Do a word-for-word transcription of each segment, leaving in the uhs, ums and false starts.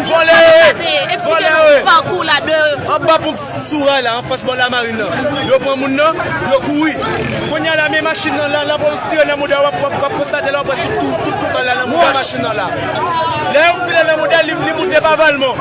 Vòlè yo ye. Vòlè yo ye. Anba ponp sou ray la, anfas bò lamarin nan. Yo pran moun nan, yo kouri. Kounye a la, men machin nan la, lapolis tire nan mouda, w ap, w ap, w ap konstate la, w ap wè tout, tout, tout, tout bal la nan mouda machin nan la. Lè yo file nan mouda, li, li moute pa Valmont.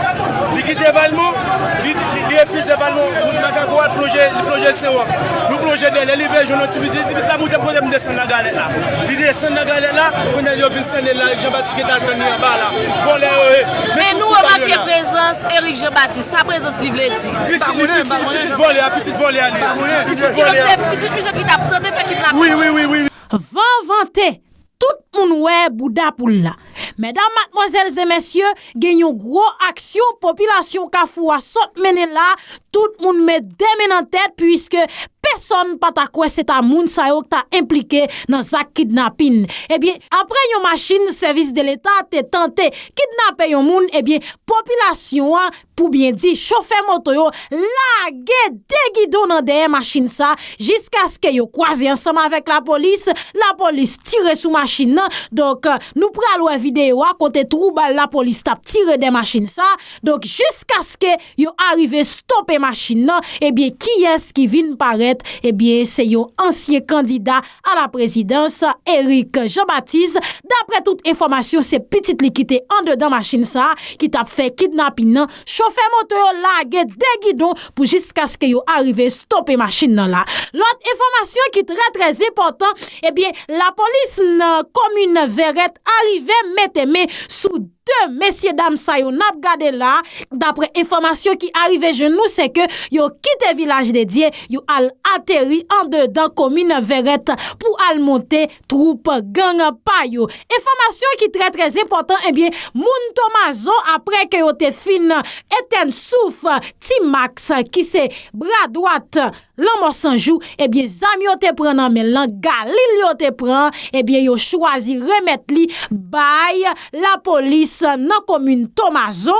Li kite Valmont, li, li, li refize Valmont, wout Makako, al plonje, li plonje Sewòk. Nou plonje dèyè, lè li veye jwenn yon ti biznis, ti biznis la moute kote m desann nan galèt la. Li desann nan galèt la, kounye a yo vin sennen l la, Eric Jean Baptiste ki t al tann li anba la. Vòlè yo ye. Men nou remake prezans Eric Jean Baptiste. Sa prezans li vle di? Pitit li, pitit, pitit vòlè a, pitit vòlè a li ye. Pitit vòlè a. Se pitit misye ki t ap tante fè kidnapin. Wi, wi, wi, wi. Van vante, tout moun wè bouda poul la. Medam, madmwazèl e mesye, gen yon gwo aksyon popilasyon Kafou a sot mennen la, tout moun met de men nan tèt, piske pèsonn pa ta kwè se ta moun sa yo ki ta enplike nan zak kidnapin. Ebyen, apre yon machin sèvis de leta te tante kidnape yon moun, ebyen, popilasyon an, pou byen di, chofè moto yo lage de gidon nan dèyè machin sa, jiskaske yo kwaze ansanm avèk lapolis, lapolis tire sou machin nan. Donk, nou pral wè videyo a kote twou bal lapolis t ap tire dèyè machin sa. Donk, jiskaske yo arive stope machin nan, ebyen, kiyès ki vin parèt? Ebyen, se yon ansyen kandida a la prezidans, Eric Jean Baptiste. Daprè tout enfòmasyon, se pitit li ki te andedan machin sa a ki t ap fè kidnapin nan. Chofè moto yo lage de gidon pou jiskaske yo arive stope machin nan la. Lòt enfòmasyon ki trè, trè enpòtan, ebyen, lapolis nan komin Vèrèt arive mete men sou de mesye dam sa yo n ap gade la. Daprè enfòmasyon ki arive jwenn nou, se ke yo kite Vilaj de Dye, yo al ateri andedan komin Vèrèt pou al monte twoup gang pa yo. Enfòmasyon ki trè, trè enpòtan, ebyen, moun Tomazo, apre ke yo te fin etèn souf Ti Max, ki se bra dwat Lanmò San Jou, ebyen, zam yo te pran nan men l lan, galil yo te pran, ebyen, yo chwazi remèt li bay lapolis nan komin Tomazo.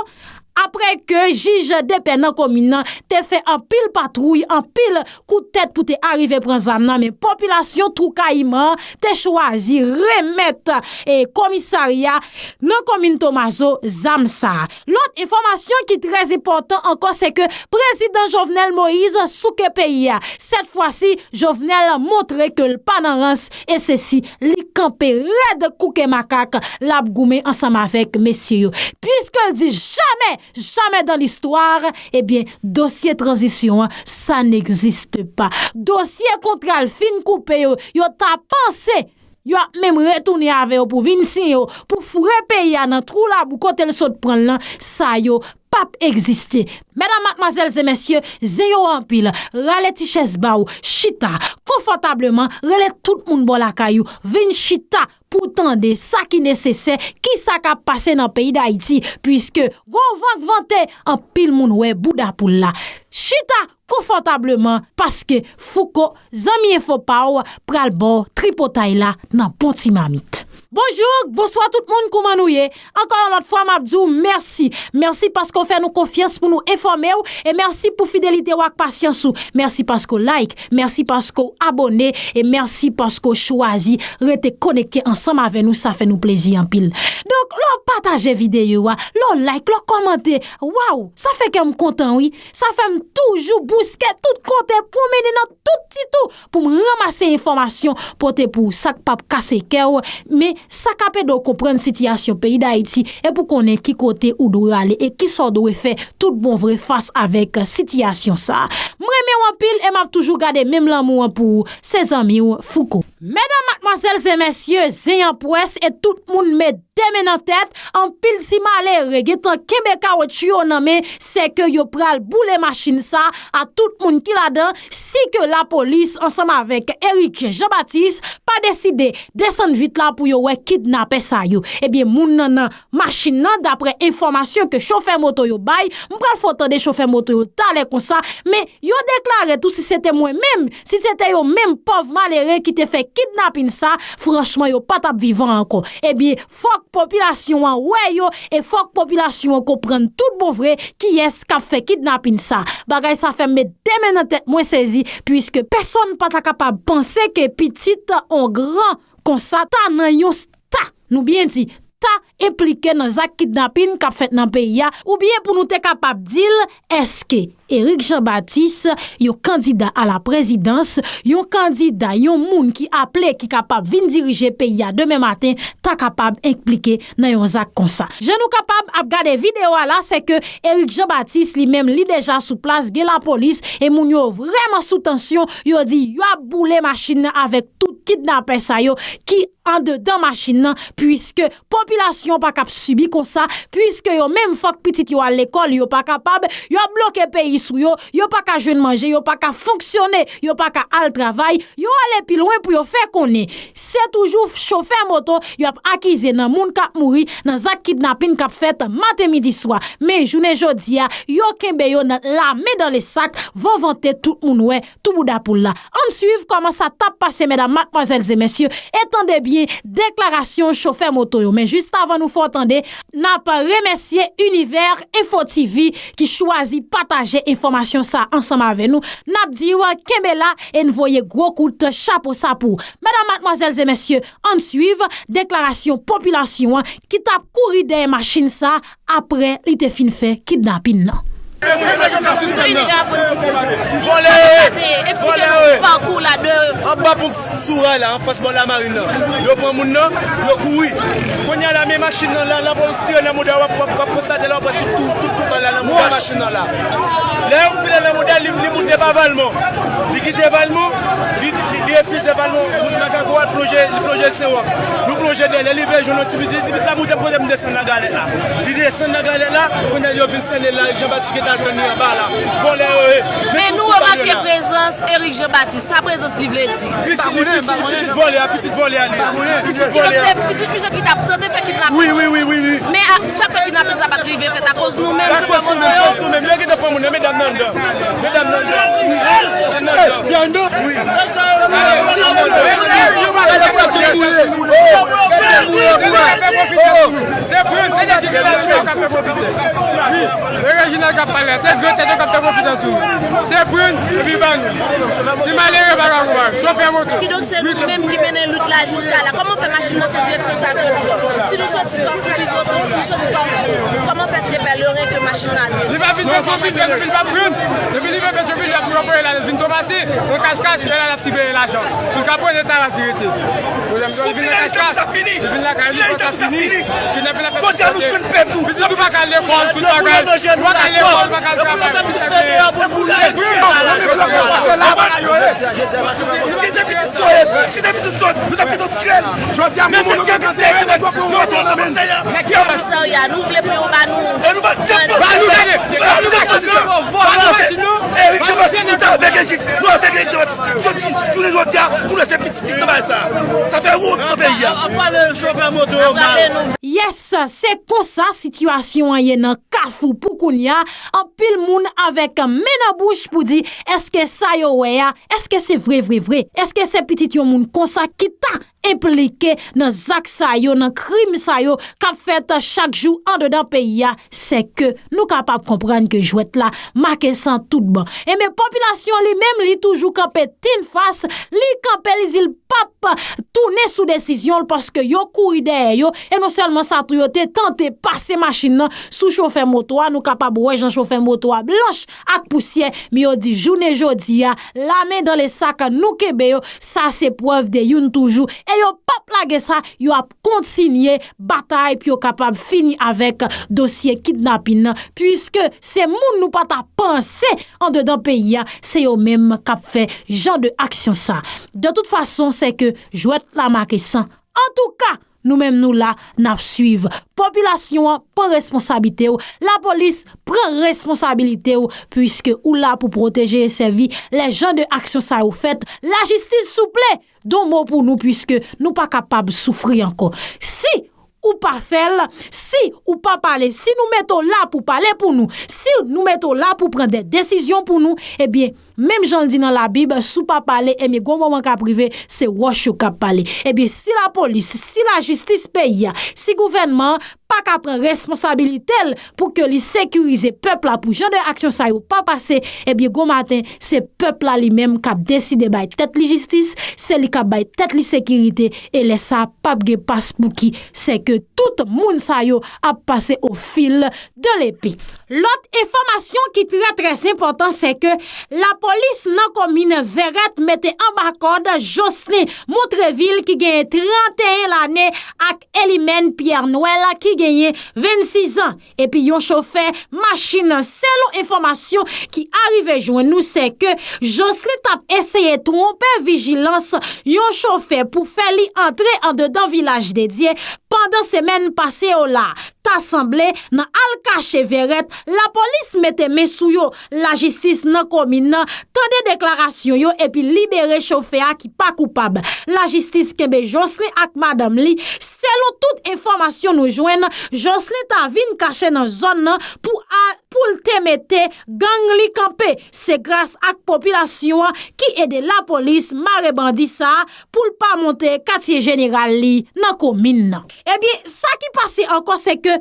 Apre ke jij depè nan komin nan te fè anpil patwouy, anpil kout tèt pou te arive pran zam nan, men popilasyon Twou Kayiman te chwazi remèt, e, komisarya nan komin Tomazo zam sa a. Lòt enfòmasyon ki trè enpòtan ankò, se ke prezidan Jovenel Moïse souke peyi a. Sèt fwa si, Jovenel montre ke l pa nan rans, e se si li kanpe rèd kou ke makak, l ap goumen ansanm avèk mesye yo. Piske l di jamè, jamè dans l'histoire, ebyen, dosye tranzisyon an, ça n'existe pas. Dosye kontra l fin koupe yo, yo ta panse yo ap menm retounen avè yo pou vin siyen yo, pou foure peyi a nan twou labou kote l sot pran l lan, sa yo p ap egziste. Medam, madmwazèl e mesye, zen yo anpil, rale ti chèz ba w, chita konfòtableman, rele tout moun bò lakay ou, vin chita pou w tande sa ki nesesè, kisa k ap pase nan peyi Dayiti, piske gon van k vante, anpil moun wè bouda poul la. Chita konfòtableman, paske Fouco, zanmi enfo pa w, pral ba w tripotay la nan bon ti mamit. Bonjou, bonswa tout moun, kouman nou ye? Ankò yon lòt fwa, m ap di w mèsi. Mèsi paske w fè nou konfyans pou nou enfòme w, e mèsi pou fidelite w ak pasyans ou. Mèsi paske w like, mèsi paske w abòne, e mèsi paske w chwazi rete konekte ansanm avè nou, sa fè nou plezi anpil. Donk, lè w pataje videyo a, lè w like, lè w kòmante, waw, sa fè kè m kontan wi. Sa fè m toujou bouske tout kote pou m mennen nan tout ti tou pou m ranmase enfòmasyon pote pou w, sa k p ap kase kè w, men sa k ap ede w konprann sitiyasyon peyi Dayiti e pou konnen ki kote ou dwe ale e kisa w dwe fè tout bon vre fas avèk sitiyasyon sa a. M renmen w anpil e m ap toujou gade menm lanmou an pou ou, se zanmi w Fouco. Medam, madmwazèl e mesye, zen an pwès e tout moun met de men nan tèt, anpil ti malere gentan kenbe kawotchou yo nan men, se ke yo pral boule machin sa a tout moun ki ladan, si ke lapolis ansanm avèk Eric Jean Baptiste pa deside desann vit la pou yo wè kidnapè sa yo. Ebyen, moun nan nan machin nan, daprè enfòmasyon ke chofè moto yo bay, m pral fè w tande chofè moto yo talè konsa, men yo deklare tou si se te mwen menm, si se te yo menm pòv malere ki te fè kidnapin sa, franchman yo pa t ap vivan ankò. Ebyen, fòk popilasyon an wè yo e fòk popilasyon an konprann tout bon vre kiyès k ap fè kidnapin sa. Bagay sa fè m met de men nan tèt mwen sezi, piske pèsonn pa ta kapab panse ke pitit on gran konsa ta nan yon sta, nou byen di, ta enplike nan zak kidnapin k ap fèt nan peyi a, oubyen pou nou te kapab di l, èske Eric Jean Baptiste, yon kandida a la prezidans, yon kandida, yon moun ki aple, ki kapab vin dirije peyi a demen maten, ta kapab enplike nan yon zak konsa. Jan nou kapab ap gade videyo a la, se ke Eric Jean Baptiste li menm li deja sou plas, gen lapolis, e moun yo vrèman sou tansyon, yo di y ap boule machin nan avèk tout kidnapè sa yo ki andedan machin nan, piske popilasyon pa kap sibi konsa, piske yo menm fòk pitit yo al lekòl, yo pa kapab, y ap bloke peyi sou yo, yo pa ka jwenn manje, yo pa ka fonksyone, yo pa ka al travay, yo ale pi lwen pou yo fè konnen se toujou chofè moto y ap akize nan moun k ap mouri nan zak kidnapin k ap fèt maten, midi, swa. Men jounen jodi a, yo kenbe yo nan lamen dan le sak, van vante tout moun wè, tou bouda poul la. Ann swiv kòman sa t ap pase, medam, madmwazèl e mesye, e tande byen deklarasyon chofè moto yo. Men jis avan nou fè w tande, n ap remèsye Univers Info T V ki chwazi pataje enfòmasyon sa ansanm avè nou. N ap di w kenbe la e n voye gwo kout chapo sa pou ou. Medam, madmwazèl e mesye, ann swiv deklarasyon popilasyon an ki t ap kouri dèyè machin sa apre li te fin fè kidnapin nan. Vòlè yo ye! Vòlè yo ye! Anba ponp sou ray la, anfas bò lamarin nan. Yo pran moun nan, yo kouri. Kounye a la, men machin nan la, lapolis tire nan mouda, w ap, w ap, w ap konstate la, w ap wè tout, tout, tout, tout bal la nan mouda machin nan la. Lè yo file nan mouda, li, li moute pa Valmont. Li kite Valmont, li, li, li refize Valmont, moute Makago, al plonje, li plonje Sewòk. Nou plonje dèyè, lè li vin jwenn yon ti biznis, ti biznis la moute kote m desann nan galèt la. Li desann nan galèt la, kounye a yo vin sène l la, Jean Baptiste ki t al tann li anba la. Vòlè yo ye. Men nou remake prezans Eric Jean Baptiste. Sa prezans li vle di? Pitit, pitit, pitit vòlè a, pitit vòlè a li ye. Pitit vòlè a. Donk se pitit misye ki t ap tante fè kidnapin. Wi, wi, wi, wi, wi. Men ak sa k fè kidnapin sa pa t rive fèt akoz nou menm, chofè moto yo. Akoz nou menm, yo gentan pran moun nan, medam nan anndan. Medam nan anndan. Wi. Medam nan anndan. Wi. Se pran, se de ki se la k ap fè pwofite. Wi. E Reginald k ap pale, se gwo tèt yo k ap fè pwofite sou nou. Se pran, epi ban nou. Ti malere pa ka konprann. Chofè moto. Kidonk se nou menm ki mennen lit la jiska la. Kòman fè machin nan se direksyon sa ke l pran? Si nou soti Kafou, nou soti Kafou, kòman fè se Pèleren ke machin nan dirije? Li pa vin Petyonvil, Petyonvil pa pran. Depi li vin Petyonvil, y ap anvoye l al vin Tomasik, nan kach kach, lè l al ap sipeye lajan. Li ka pran eta la direte. Li vin nan kach kach, li vin lakay li, fò sa fini. Kidnapin la fè tout kote. Pitit ou pa ka al lekòl, tout bagay. Ou pa ka al lekòl, ou pa ka al travay. Misye te pitit soyèz, si te pitit soyèz, nou t ap kite w tiye l. Jodi a, moun nou gen kanser, yo mete w nan komisarya. Komisarya, nou vle pou yo ba nou. E nou pa janm panse sa. Nou pa janm panse sa. Eric Jean Baptiste, nou ta avèk Eric, nou avèk Eric Jean Baptiste. Jodi, jounen jodi a, pou nou se pitit li nan bagay sa. Sa fè wont nan peyi a. Ap pale chofè moto yo mal. Yes, se konsa sitiyasyon an ye nan Kafou pou kounye a. Anpil moun avèk men nan bouch pou di, èske sa yo wè a, èske se vre, vre, vre? Èske se pitit yon moun konsa ki ta enplike nan zak sa yo, nan krim sa yo k ap fèt chak jou andedan peyi a? Sèke nou kapab konprann ke jwèt la make san tout ban. Enben, popilasyon li menm, li toujou kanpe tennfas, li kanpe, li di l p ap tounen sou desizyon l, paske yo kouri dèyè yo, e non sèlman sa tou, yo te tante pase machin nan sou chofè moto a, nou kapab wè jan chofè moto a blanch ak pousyè, men yo di jounen jodi a, lamen dan le sak, nou kenbe yo, sa se prèv de youn toujou, e yo p ap lage sa, yo ap kontinye batay pou yo kapab fini avèk dosye kidnapin nan, piske se moun nou pa ta panse andedan peyi a, se yo menm k ap fè jan de aksyon sa. De tout fason, se ke jwèt la make san. Antouka, nou menm nou la, n ap swiv. Popilasyon an, pran responsablite w. Lapolis, pran responsablite w, piske ou la pou pwoteje e sèvi lè jan de aksyon sa yo fèt. Lajistis, souple, di yon mo pou nou, piske nou pa kapab soufri ankò. Si ou pa fè l, si ou pa pale, si nou mete w la pou pale pou nou, si nou mete w la pou pran de desizyon pou nou, ebyen, Menm jan l di nan Labib, si w pa pale, ebyen, gon moman k ap rive, se wòch yo k ap pale. Ebyen, si lapolis, si lajistis peyi a, si gouvènman an pa ka pran responsabilite l pou ke li sekirize pèp la, pou jan de aksyon sa yo pa pase, ebyen, gon maten, se pèp la li menm k ap deside bay tèt li jistis, se li k ap bay tèt li sekirite, e lè sa a, p ap gen paspouki, se ke tout moun sa yo ap pase au fil de l'épée. Lòt enfòmasyon ki trè, trè enpòtan, se ke lapolis nan komin Vèrèt mete anba kòd Jocelyn Montrevil ki genyen trannteyen lane ak Elimène Pierre Noël ki genyen vennsis an. Epi yon chofè machin. Selon enfòmasyon ki arive jwenn nou, se ke Jocelyn t ap eseye twonpe vijilans yon chofè pou fè li antre andedan Vilaj de Dye pandan semèn pase yo la. Ta sanble, nan al kache Vèrèt, lapolis mete men sou yo. Lajistis nan komin nan tande deklarasyon yo epi libere chofè a ki pa koupab. Lajistis kenbe Jocelyn ak madanm li. Selon tout enfòmasyon nou jwenn, Jocelyn ta vin kache nan zòn nan pou a, pou l te mete gang li kanpe. Se gras ak popilasyon an ki ede lapolis mare bandi sa a pou l pa monte katye jeneral li nan komin nan. Ebyen, sa ki pase ankò, se ke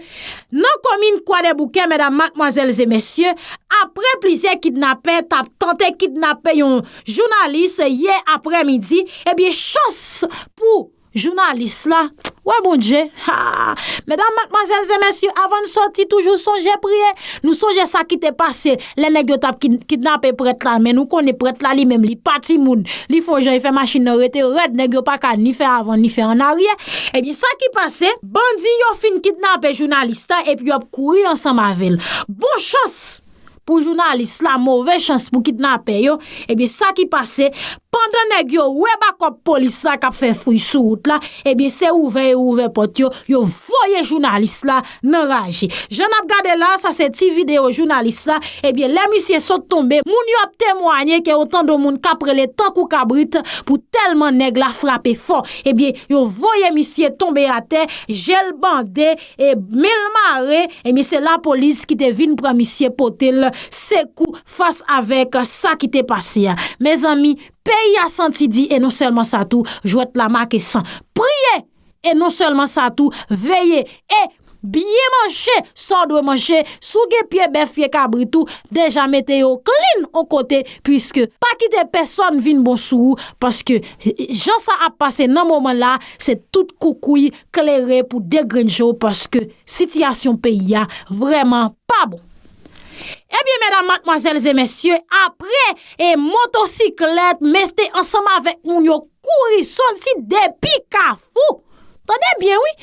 nan komin Kwadèboukè, medam, madmwazèl e mesye, apre plizyè kidnapè t ap tante kidnape yon jounalis yè aprèmidi, ebyen, chans pou jounalis la, wè Bondye, ha! Medam, madmwazèl e mesye, avan n sòti, toujou sonje priye. Nou sonje sa ki te pase lè nèg yo t ap kid-, kidnape prèt la, men nou konnen prèt la li menm, li pa timoun. Li fè yon jan, li fè machin nan rete rèd, nèg yo pa ka ni fè avan, ni fè annaryè. Ebyen, sa ki pase, bandi yo fin kidnape jounalis la, epi yo ap kouri ansanm avè l. Bon chans pou jounalis la, move chans pou kidnapè yo. Ebyen, sa ki pase, pandan nèg yo wè bakòp polis la k ap fè fouy sou wout la, ebyen, se ouvè yo ouvè pòt yo, yo voye jounalis la nan raje. Jan n ap gade la, sa se ti videyo jounalis la. Ebyen, lè misye sot tonbe, moun yo ap temwaye ke yo tande yon moun k ap rele tankou kabrit pou tèlman nèg la frape fò. Ebyen, yo voye misye tonbe atè, je l bande, e men l mare, ebyen, se lapolis ki te vin pran misye, pote l sekou fas avèk sa ki te pase a. Mezanmi, peyi a santi di, e non sèlman sa tou, jwèt la make san. Priye! E non sèlman sa tou, veye e byen manje sa w dwe manje. Si w gen pye bèf, pye kabrit ou, deja mete yo klin yon kote, piske pa kite pèsòn vin bon sou ou, paske jan sa ap pase nan moman la, se tout koukouy klere pou degrenn je w, paske sitiyasyon peyi a vrèman pa bon. Ebyen, medam, madmwazèl e mesye, apre e motosiklèt mete ansanm avèk moun yo kouri soti depi Kafou. Tande byen, wi.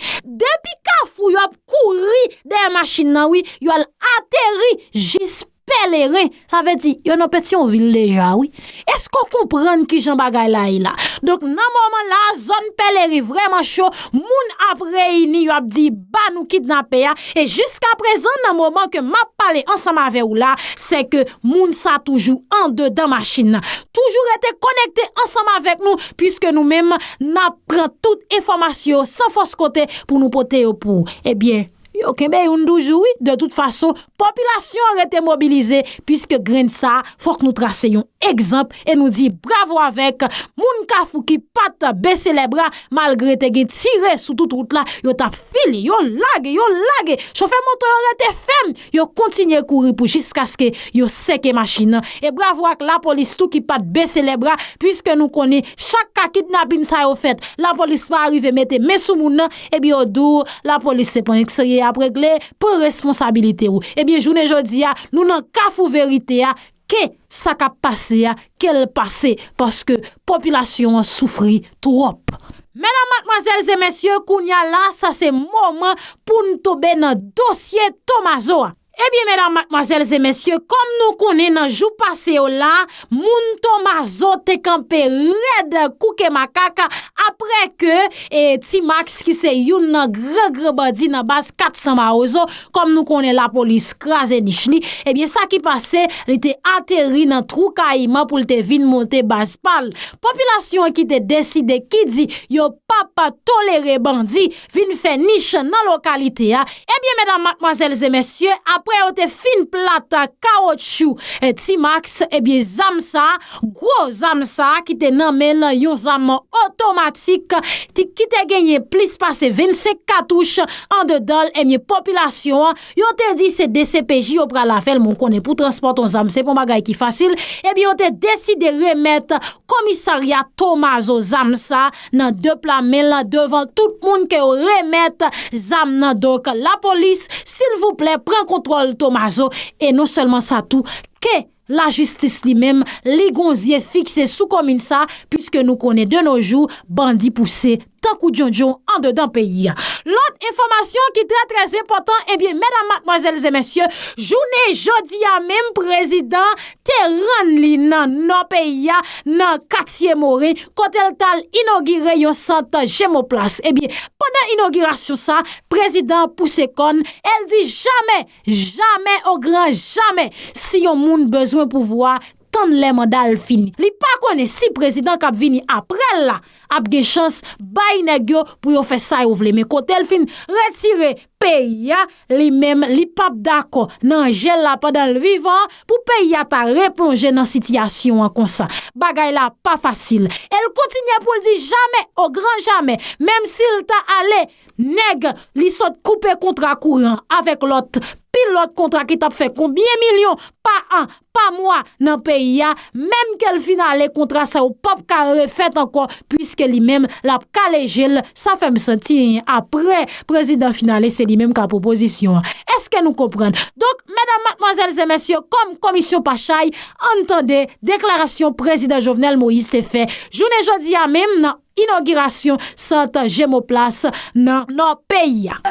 Depi Kafou, yo ap kouri dèyè machin nan, wi. Yo al ateri jis Pèleren. Sa vle di, yo nan Petyonvil deja, wi. Èske w konprann kijan bagay la ye la? Donk, nan moman la, zòn Pèleren vrèman cho. Moun ap reyini, yo ap di, "Ba nou kidnapè a." E jiskaprezan, nan moman ke m ap pale ansanm avè w la, se ke moun sa toujou andedan machin nan. Toujou rete konekte ansanm avèk nou, piske nou menm, n ap pran tout enfòmasyon yo san fòs kote pou nou pote yo pou ou. Ebyen, yo kenbe youn toujou, wi. De tout fason, popilasyon an rete mobilize, piske grenn sa, fòk nou trase yon egzanp e nou di bravo avèk moun Kafou ki pa t bese lè bra, malgre te gen tire sou tout wout la, yo t ap file, yo lage, yo lage. Chofè moto yo rete fèm, yo kontinye kouri pou jiskaske yo seke machin nan. E bravo ak lapolis tou ki pa t bese lè bra, piske nou konnen chak ka kidnapin sa yo fèt, lapolis pa rive mete men sou moun nan, ebyen yo di w lapolis se pa yon serye y ap regle, pran responsabilite w. Ebyen, jounen jodi a, nou nan kafou verite a, ke sa k ap pase a, ke l pase, paske popilasyon an soufri twòp. Medam, madmwazèl e mesye, kounye a la, sa se moman pou n tonbe nan dosye Tomazo a. Ebyen, medam, madmwazèl e mesye, kòm nou konnen nan jou pase yo la, moun Tomazo te kanpe rèd kouke makak apre ke, e, Ti Max, ki se youn nan gran, gran bandi nan baz kat san Mawozo, kòm nou konnen lapolis kraze nich li, ebyen, sa ki pase, li te ateri nan Twou Kayiman pou l te vin monte baz pa l. Popilasyon an ki te deside, ki di yo p ap tolere bandi vin fè nich nan lokalite a. Ebyen, medam, madmwazèl e mesye, apre apre yo te fin plat kawotchou, eh, T-Max, ebyen, zam sa, gwo zam sa ki te nan men l, yon zam otomatik, ti, ki te genyen plis pase vennsenk katouch andedan l, ebyen, popilasyon an, yo te di se D C P J yo pral avè l, men w konnen pou transpòte yon zam, se pa yon bagay ki fasil, ebyen, yo te deside remèt komisarya Tomazo zam sa nan de pla men l devan tout moun ke yo remèt zam nan. Donk, lapolis, silvouplè, pran kontwòl Tomazo. E non sèlman sa tou, ke lajistis li menm, li gon zye fikse sou komin sa, piske nou konnen de nos jours, bandi pouse tankou djondjon andedan peyi a. Lòt enfòmasyon ki trè, trè enpòtan, ebyen, medam, madmwazèl e mesye, jounen jodi a menm, prezidan te rann li nan nò peyi a, nan katye Moren, kote l t al inogire yon sant Jemoplas. Ebyen, pandan inogirasyon sa, prezidan an pouse kòn, e l di jamè, jamè, o gran jamè, si yon moun bezwen pouvwa, tann lè manda l fini. Li pa konnen si prezidan k ap vini apre l la ap gen chans bay nèg yo pou yo fè sa yo vle. Men kote l fin retire peyi a, li menm, li p ap dakò nan je l la pandan l vivan pou peyi a ta replonje nan sitiyasyon an konsa. Bagay la pa fasil. E l kontinye pou l di jamè, o gran jamè, menm si l ta ale, nèg, li sot koupe kontra kouran avèk lòt, pil lòt kontra ki t ap fè konbyen milyon pa an, pa mwa nan peyi a, menm ke l fin ale, kontra sa yo p ap ka refèt ankò, piske li menm, l ap kale je l. Sa fè m santi, apre prezidan fin ale, se li menm k a pwopozisyon an. Èske nou konprann? Donk, medam, madmwazèl e mesye, kòm komisyon pa chay, ann tande deklarasyon prezidan Jovenel Moïse te fè jounen jodi a menm nan inogirasyon sant Jemoplas nan nò peyi a.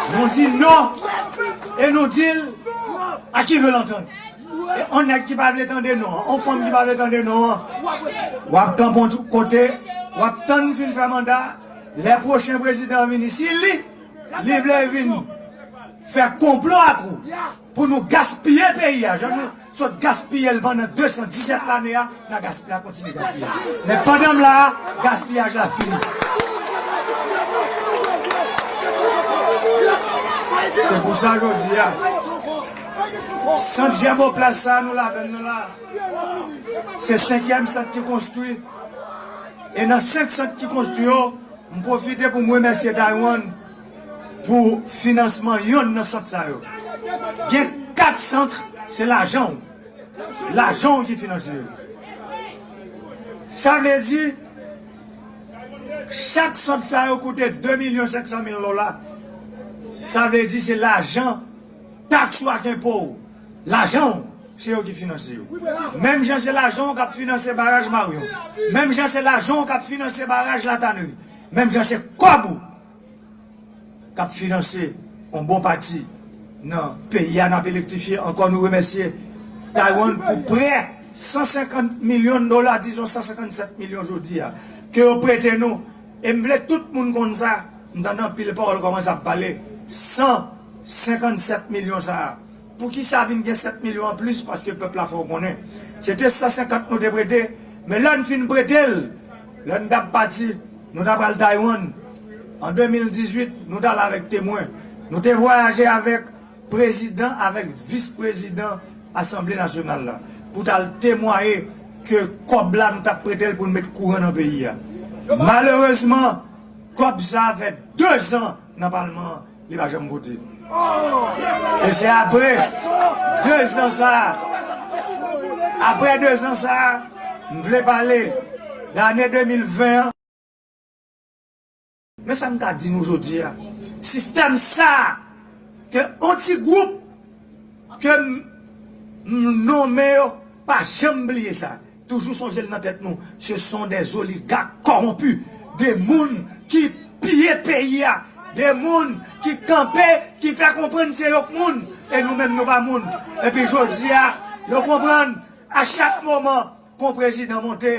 Nou di non, e nou di l à qui veut l'entendre. E on nèg ki pa vle tande non an, on fanm ki pa vle tande non an, w ap kanpe yon kote, w ap tann fin fè manda, lè pwochen prezidan an vini, si li, li vle vin fè konplo ak ou pou nou gaspiye peyi a, jan nou sot gaspiye l pandan de san disèt lane a, n a gaspiye, n a kontinye gaspiye l. Men pandan m la a, gaspiyaj la fini. Se pou sa jodi a, sant Jemoplas sa a nou ladann nan la, se senkyèm sant ki konstwi. E nan senk sant ki konstwi yo, m pwofite pou m remèsye Taiwan pou finansman yonn nan sant sa yo. Gen kat sant, se lajan w. Lajan w ki finanse yo. Sa vle di, chak sant sa yo koute de milyon senk san mil dola. Sa vle di se lajan taks ou ak enpo w. Lajan w, se yo ki finanse yo. Menm jan se lajan w k ap finanse baraj Marion. Menm jan se lajan w k ap finanse baraj Latanri. Menm jan se kòb ou k ap finanse yon bon pati nan peyi a n ap elektrifye. Ankò nou remèsye Taiwan pou prè san senkant milyon dola, dizon san senkannsèt milyon jodi a, ke yo prete nou. E m vle tout moun konn sa, m tande anpil pawòl kòmanse ap pale, san senkannsèt milyon sa a. Poukisa vin gen sèt milyon anplis? Paske pèp la fè w konnen. Se te san senkant nou te prete, men lè n fin prete l, lè n t ap pati, nou t ap al Taiwan. An de mil dizuit, nou t al avèk temwen. Nou te vwayaje avèk prezidan avèk vis prezidan Asanble Nasyonal la pou t al temwaye ke kòb la nou t ap prete l pou n met kouran nan peyi a. Malerezman, kòb sa a fè de zan nan palman an, li pa janm vote. E se apre de zan sa a, apre de zan sa a, m vle pale de ane de mil ven an. Men sa m ka di nou jodi a, sistèm sa a, ke yon ti gwoup ke m, m nonmen yo, pa janm bliye sa. Toujou sonje l nan tèt nou. Ce sont des oligarques corrompus, de moun ki piye peyi a, de moun ki kanpe, ki fè konprann se yo k moun, e nou menm nou pa moun. Epi jodi a, yo konprann, a chak moman, pon prezidan monte,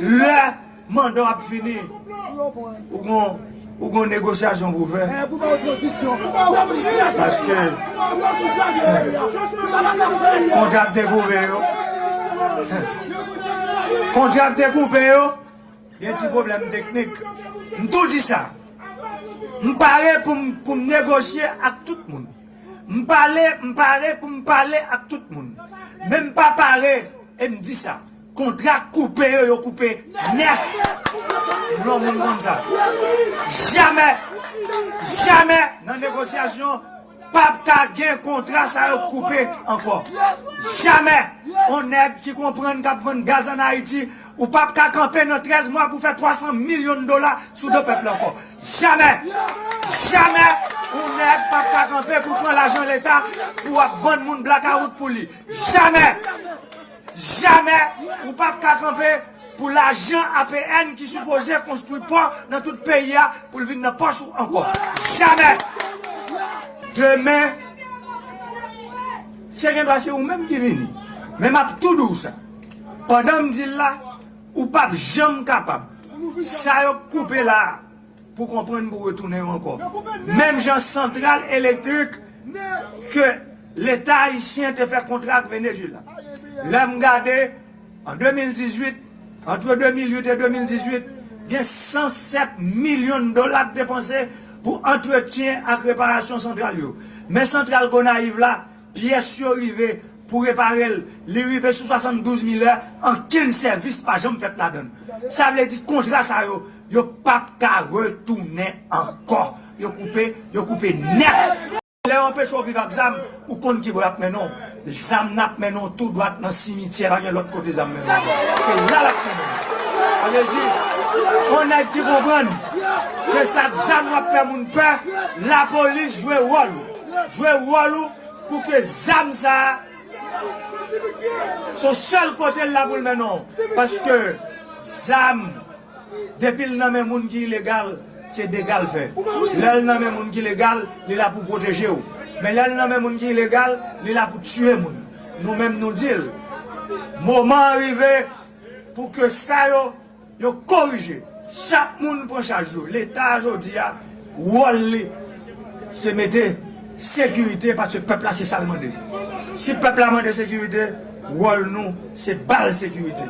lè manda w ap fini, ou gon, ou gon negosyasyon pou fè. Paske kontra te koupe yo. Kontra te koupe yo. Gen ti pwoblèm teknik. M tou di sa. M pare pou m, pou m negosye ak tout moun. M pale, m pare pou m pale ak tout moun. Men m pa pare, e m di sa, kontra koupe yo, yo koupe nèt. Yon moun konn sa. Jamè, jamè nan negosyasyon, p ap ka gen kontra sa yo koupe ankò. Jamè yon nèg ki konprann k ap vann gaz ann Ayiti, ou p ap ka kanpe nan trèz mwa pou fè twa san milyon dola sou do pèp la ankò. Jamè! Jamè yon nèg p ap ka kanpe pou pran lajan Leta pou ap vann moun blakawout pou li. Jamè! Jamè ou p ap ka kanpe pou lajan A P N ki sipoze konstwi pò nan tout peyi a pou l vin nan pòch ou ankò. Jamè! Demen, se gendwa se ou menm ki vini. Men m ap tou di w sa. Pandan m di l la, ou p ap janm kapab. Sa yo k koupe la a, pou konprann, pou retounen yo ankò. Menm jan santral elektrik ke Leta ayisyen te fè kontra ak Venezuela. Lè m gade, an de mil dizuit, antre de mil uit e de mil dizuit, gen san sèt milyon dola k depanse pou antretyen ak reparasyon santral yo. Men santral Gonayiv la, pyès yo rive pou repare l, li rive sou swasanndouz mil è, ankenn sèvis pa janm fèt ladan l. Sa vle di kontra sa yo, yo p ap ka retounen ankò. Yo koupe, yo koupe nèt. Lè yo anpeche w viv ak zam, ou konn ki bò y ap mennen w. Zam nan ap mennen w tou dwat nan simityè, pa gen lòt kote zam mennen w. Se la l ap mennen w. Sa vle di, yon nèg ki konprann ke sa k zam w ap fè moun pè, lapolis jwe wòl ou. Jwe wòl ou pou ke zam sa a, se sèl kote l la pou l mennen w. Paske zam, depi l nan men moun ki ilegal, se dega l fè. Lè l nan men moun ki legal, li la pou pwoteje w. Men lè l nan men moun ki ilegal, li la pou tiye moun. Nou menm nou di l, moman an rive pou ke sa yo, yo korije. Chak moun pran chaj yo. Leta jodi a, wòl li, se mete sekirite, paske pèp la se sa l mande. Si pèp la mande sekirite, wòl nou, se ba l sekirite.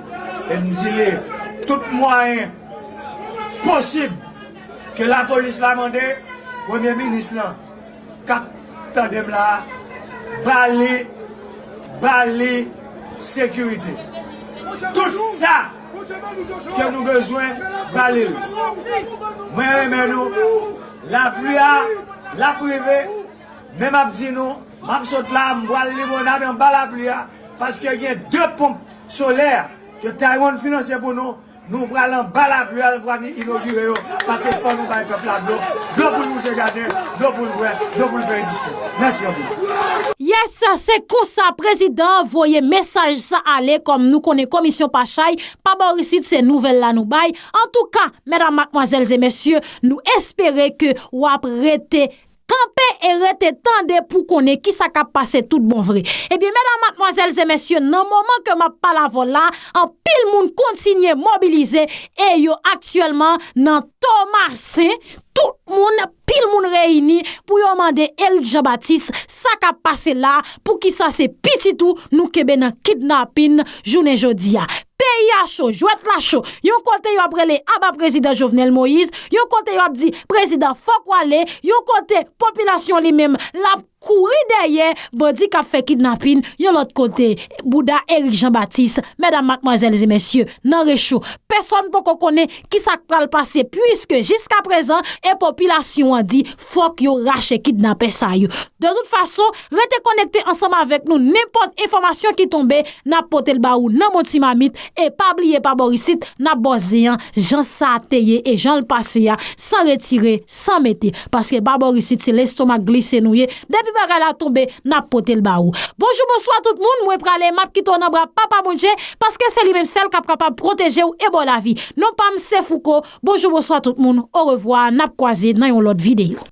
E m di li, tout mwayen posib ke lapolis la mande, premye minis lan, k ap tande m la a, ba li, ba li sekirite. Tout sa ke nou bezwen, ba li l. Mwen renmen nou. Lapli a, l ap rive. Men m ap di nou, m ap sot la, m pral limonad anba lapli a, paske gen de ponp solè ke Taiwan finanse pou nou. Nou pral anba lapli a, nou pral inogire yo, paske fò nou bay pèp la dlo, dlo pou l wouze jaden, dlo pou l bwè, dlo pou l fè endistri. Mèsi anpil. Yes, se konsa prezidan voye mesaj sa ale, kòm nou konnen komisyon pa chay, pa bò isit, se nouvèl la nou bay. Antouka, medam, madmwazèl e mesye, nou espere ke w ap rete kanpe e rete tande pou konnen kisa k ap pase tout bon vre. Ebyen, medam, madmwazèl e mesye, nan moman ke m ap pale avè w la, anpil moun kontinye mobilize e yo aktyèlman nan Tomasen. Tout moun, pil moun reyini pou yo mande Eric Jean Baptiste sa k ap pase la, poukisa se pitit ou nou kenbe nan kidnapin jounen jodi a. Peyi a cho, jwèt la cho. Yon kote yo ap rele aba prezidan Jovenel Moïse, yon kote yo ap di prezidan fòk w ale, yon kote popilasyon li menm l ap kouri dèyè bandi k ap fè kidnapin, yon lòt kote bouda Eric Jean Baptiste. Medam, madmwazèl e mesye, nan recho. Pèsòn poko konnen kisa k pral pase, piske jiskaprezan e popilasyon an di fòk yo rache kidnapè sa yo. De tout fason, rete konekte ansanm avèk nou. Nenpòt enfòmasyon ki tonbe, n ap pote l ba ou nan bon ti mamit. E pa bliye, pa bò isit, n ap ba w zen an, jan sa te ye e jan l pase a, san retire, san mete. Paske pa bò isit, se lestomak glise nou ye. Depi bagay la tonbe, n ap pote l ba ou. Bonjou, bonswa tout moun. Mwen prale, m ap kite w nan bra Papa Bondye, paske se li menm sèl k ap kapab pwoteje w e ba w lavi. Non pa m se Fouco. Bonjou, bonswa tout moun. Orevwa, n ap kwaze nan yon lòt videyo.